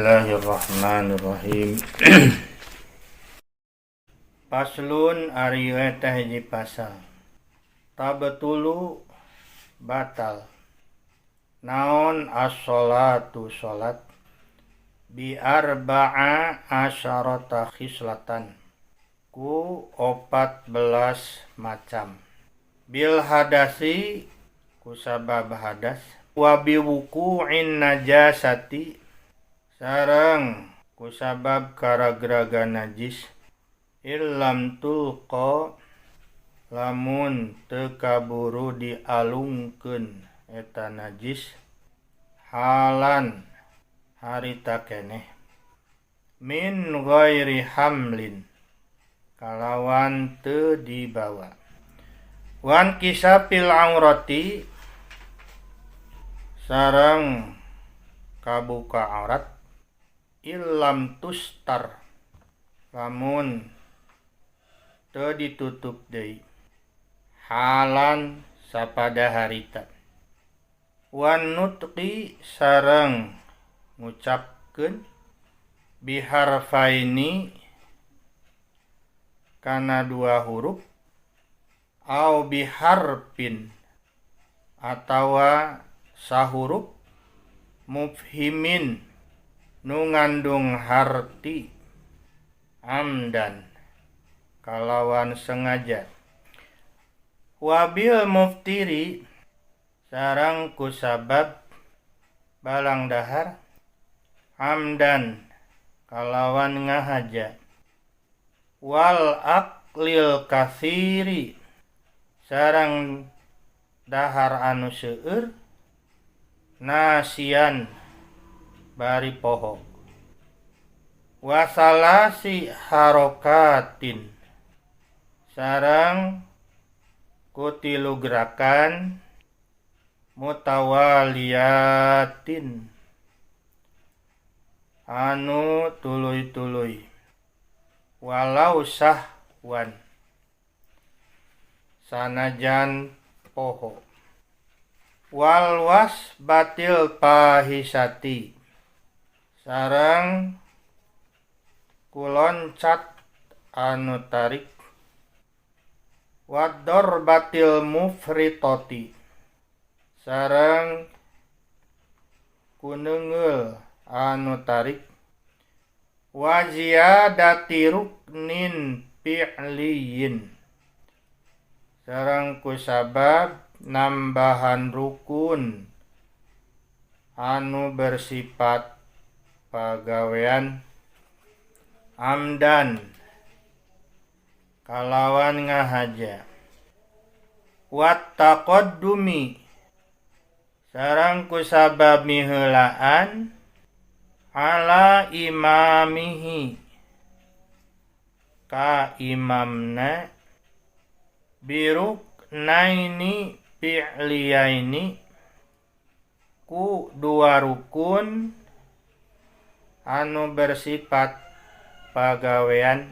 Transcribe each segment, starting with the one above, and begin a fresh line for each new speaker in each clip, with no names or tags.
Bismillahirrahmanirrahim. Faslun, ari eta hiji pasal. Tabtulu, batal naon, as-sholatu, salat, bi arba'a asyarata khislatan, ku 14 macam. Bil hadasi, ku sabab hadas, wa bi wuqu'in najasati, sareng ku sabab karagraga najis, illam tulqa, lamun teu kaburu dialungkeun eta najis, halan, harita keneh, min ghairi hamlin, kalawan teu dibawa. Wan kisyafil aurati, sareng kabuka aurat, illam tustar, lamun teu ditutup deui, halan, sapada harita. Wan nutqi, sareng ngucapkeun, biharfaini, kana dua huruf, au biharfin, atawa sahurup, mufhimin, nu ngandung harti, amdan, kalawan sengaja. Wabil muftiri, sareng kusabab balang dahar, amdan, kalawan ngahaja. Wal aklil katsiri, sareng dahar anu seueur, nasian, bari poho. Wasalasi harokatin, sareng ku tilu gerakan, mutawaliyatin, anu tuluy-tuluy, walau sahwan, sanajan poho. Wal wasbatil fahisati, sareng kuloncat anu tarik. Wadorbatil mufritoti, sareng kuneungeul anu tarik. Wa ziyadati ruknin fi'liyin, sareng kusabab nambahan rukun anu bersifat pagawean, amdan, kalawan ngahaja. Wat taqaddumi, sareng kusabab miheulaan, ala imamihi, ka imamna, biruknaini fi'liyaini, ku dua rukun anu bersifat pagawean.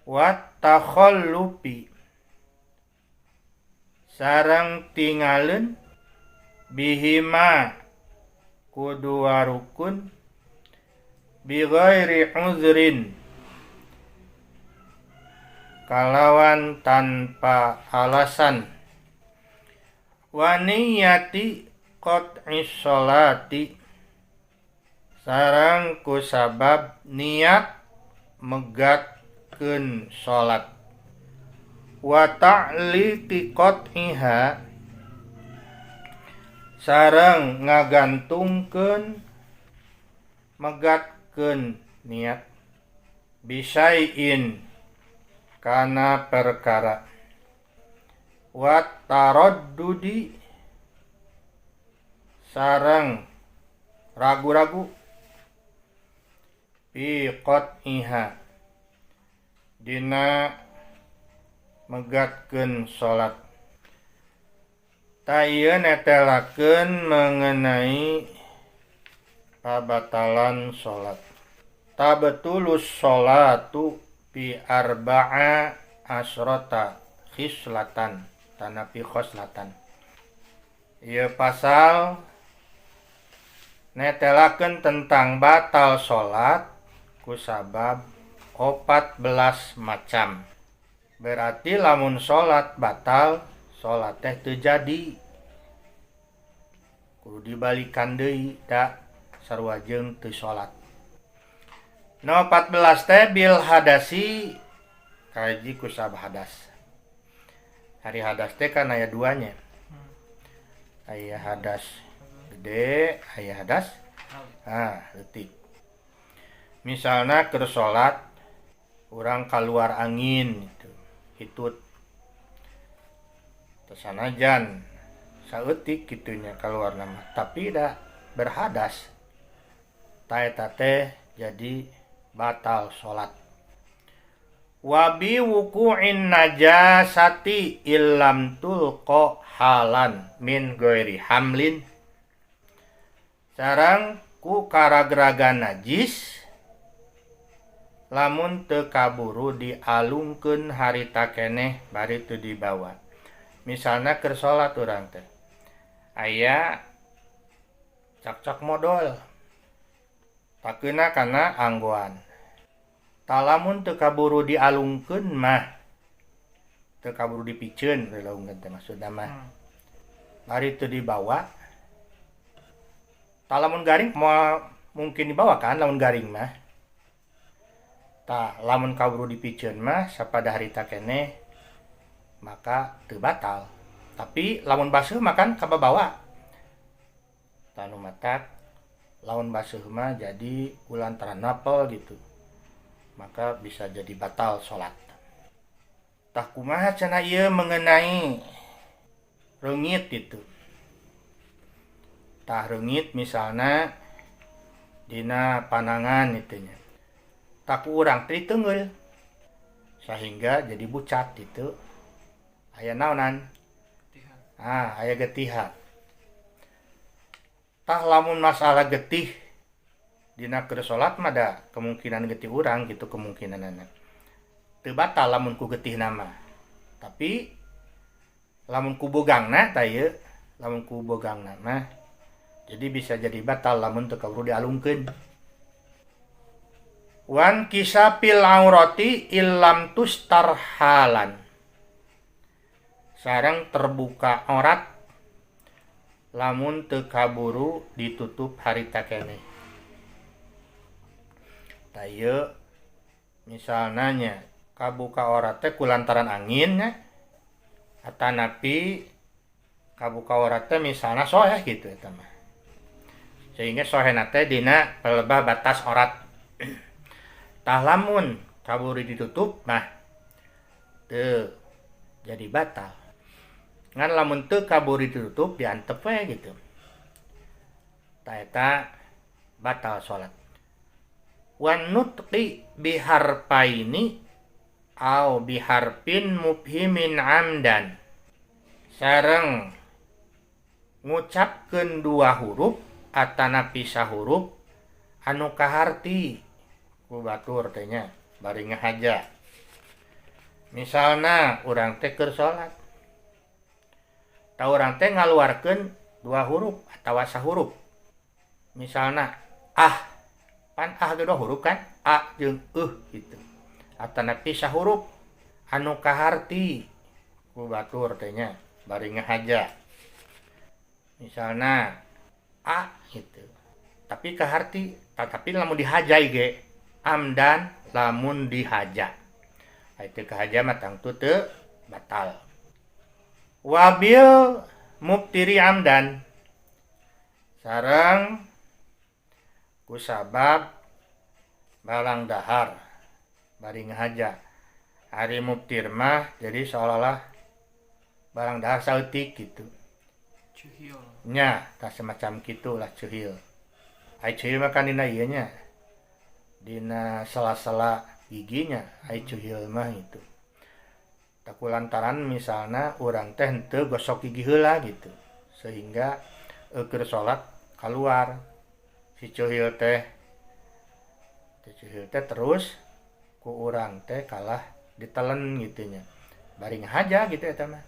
Wat takhallufi, sareng tingaleun, bihima, ku dua rukun, bighairi uzrin, kalawan tanpa alasan. Wa niyati qat'is sholati, sareng kusabab niat megatkeun salat. Wa ta'liqi qat'iha, sareng ngagantungkeun megatkeun niat, bisyai'in, kana perkara. Wa taraddudi, sareng ragu-ragu, fi qat'iha, dina megatkeun salat. Tah, ieu netelakeun mengenai pabatalan salat. Tabtulus sholatu bi arba'a asrata khislatan tanapi khoslatan. Ieu pasal Netelakeun tentang batal salat kusabab 14 macam. Berarti lamun salat batal, salat teh teu jadi. Kudu dibalikan deui da sarua jeung teu salat. Nu 14 teh bil hadasi, kahiji kusabab hadas. Ari hadas teh kan aya duanya. Aya hadas gede, aya hadas leutik. Misalna keur salat urang kaluar angin gitu, hitut. Sanajan saeutik kitu nya kaluarna mah, tapi da berhadas. Ta eta teh jadi batal salat. Wa bi wuqu'in najasati illam tulqa halan min ghairi hamlin. Sareng ku karagragan najis lamun teu kaburu dialungkeun harita keneh bari teu dibawa. Misalna keur salat urang teh aya cakcak modol takeuna kana anggoan. Tah lamun teu kaburu dialungkeun mah, teu kaburu dipiceun dialungkeun teh maksudna mah. Bari teu dibawa. Tah lamun garing moal mungkin dibawa kan lamun garing mah. Tah lamun kaburu dipiceun mah sapada harita keneh maka teu batal. Tapi lamun baseuh mah kan kababawa. Tah nu matak lamun baseuh mah jadi kulantaran napel gitu. Maka bisa jadi batal salat. Tah kumaha cenah ieu mengenai reungit gitu. Tah reungit misalna dina panangan itu nya. Tah ku urang teh diteungeul sehingga jadi bucat gitu. Aya naonan? Aya getihan. Tah lamun masalah getih dina keur salat mah da kemungkinan getih urang gitu kemungkinanana. Teu batal lamun ku getihna mah. Tapi lamun ku bogangna tah ieu, lamun ku bogangna mah jadi bisa jadi batal lamun teu kaburu dialungkeun. Wan kisapil aurati illam tustar halan. Sareng terbuka aurat lamun teu kaburu ditutup harita keneh. Tah ieu misalna nya kabuka aurat teh kulantaran angin nya, atanapi kabuka aurat teh misalna soeh gitu eta mah. Sehingga soehna teh dina pelebah batas aurat. Tah lamun kaburu ditutup mah teu jadi batal. Ngan lamun teu kaburu ditutup diantep we gitu. Tah eta batal salat. Wan nutqi biharpaini au biharpin mubhimin amdan. Sareng ngucapkeun dua huruf atanapi sahuruf anu kaharti ku batur teh nya bari ngahaja. Misalna urang teh keur salat. Tah urang teh ngaluarkeun dua huruf atawa sahuruf. Misalna ah, pan ah ge dua huruf kan, a jeung euh gitu. Atanapi sahuruf anu kaharti ku batur teh nya bari ngahaja. Misalna a gitu. Tapi kaharti, tetapi lamun dihajai ge amdan lamun dihaja. Ai teu kahaja mah tangtu teu batal. Wabil mubtiri amdan. Sareng kusabab balang dahar bari ngahaja. Ari mubtir mah jadi seolah-olah barang dahar saeutik gitu.
Ceuhil.
Nya, tah semacam kitulah ceuhil. Ai ceuhil mah kan dina ieu nya. Dina sela-sela giginya ai ceuhil mah itu. Tah kulantaran misalna urang teh henteu gosok gigi heula gitu. Sehingga keur salat kaluar si ceuhil teh. Si ceuhil teh terus ku urang teh kalah ditelen gitu nya. Bari ngahaja gitu eta mah.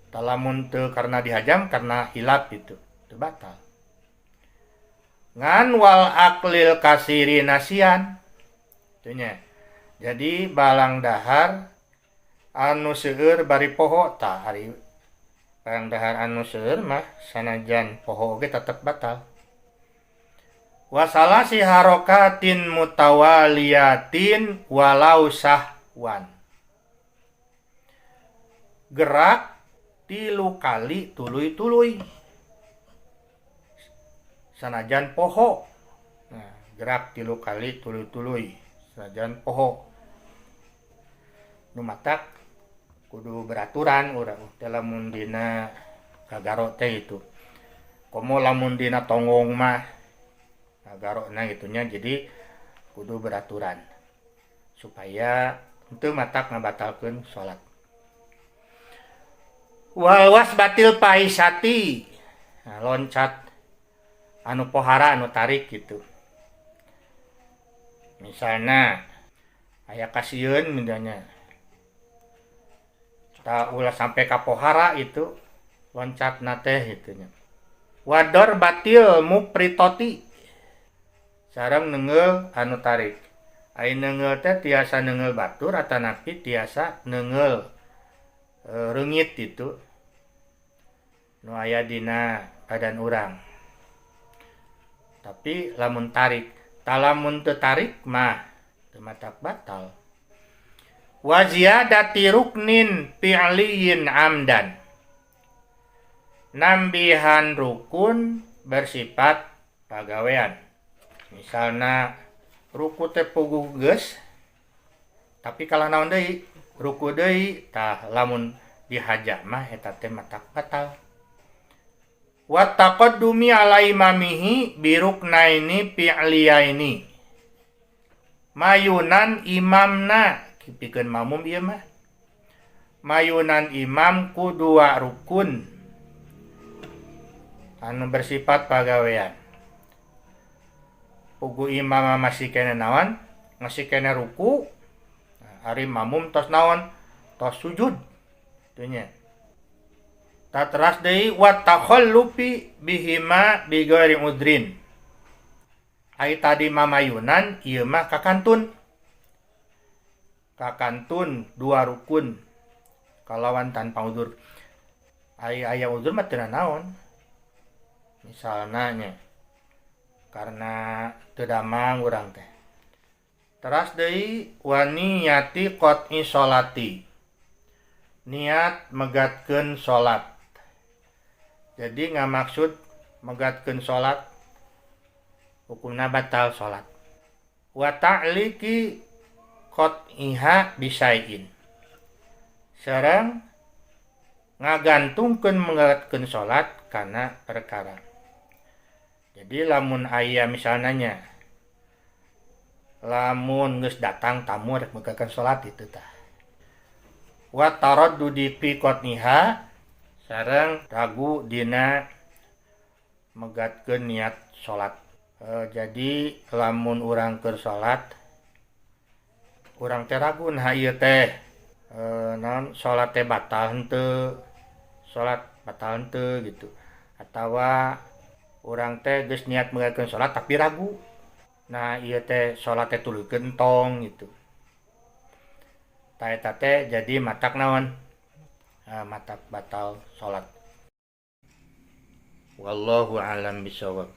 Tah lamun teu karena dihajam karena hilap gitu, teu batal. Ngan wal aklil kasiri nasian. Teu nya. Jadi balang dahar anu seueur bari poho, tah ari barang dahar anu seueur mah sanajan poho oge tetep batal. Wa salasi harokatin mutawaliyatin walau sahwan. Gerak 3 kali tuluy-tuluy sanajan poho. Nah, gerak 3 kali tuluy-tuluy sanajan poho. Nu matak kudu beraturan urang teh lamun dina kagaro teh itu. Komo lamun dina tonggong mah kagarona gitu nya, jadi kudu beraturan supaya henteu matak ngabatalkeun salat. Wal wasbatil fahisati. Nah, loncat anu pohara anu tarik gitu. Misalna aya kasieun misalnya. Ta ulah sampai ka pohara itu loncatna teh gitu nya. Wador batil mupritoti. Sareng neungeul anu tarik. Ai neungeul teh tiasa neungeul batur atanapi tiasa neungeul reungit itu nu aya dina badan urang. Tapi lamun tarik, lamun teu tarik mah teu matak batal. Wa ziyadati ruknin fi'liyin amdan. Nambihan rukun bersifat pagawean. Misalna ruku teh puguh geus tapi kalah naon deui, ruku deui, tah lamun dihaja mah eta teh matak batal. Wa taqaddumi ala imamihi biruknaini fi'liyaini. Mayunan imamna pikeun makmum ieu mah. Mayunan imam ku 2 rukun anu bersifat pagawean. Pugu imam masih kene naon? Masih kene ruku. Nah, ari makmum tos naon? Tos sujud. Teu nya. Tatras deui wa takhallufi bihima bighairi udrin. Ai tadi mamayunan ieu mah kakantun. Kakantun 2 rukun kalawan tanpa udzur. Ai aya udzur mah teu naon. Misalna nya karena teu damang urang teh. Teras deui wa niyati qat'i sholati. Niat megatkeun salat. Jadi ngamaksud megatkeun salat hukumna batal salat. Wa ta'liqi qat'iha bisyai'in. Sareng ngagantungkeun megatkeun salat kana perkara. Jadi lamun aya misalna nya lamun geus datang tamu rek megatkeun salat itu tah. Wa taraddudi fi qat'iha sareng ragu dina megatkeun niat salat. Jadi lamun urang keur salat urang teh ragu nah ieu teh naon salat teh batal henteu, salat batal henteu gitu. Atawa urang teh geus niat megatkeun salat tapi ragu. Nah ieu teh salat teh tuluykeun entong gitu. Tah eta teh jadi matak naon? Matak batal salat. Wallahu a'lam bishawab.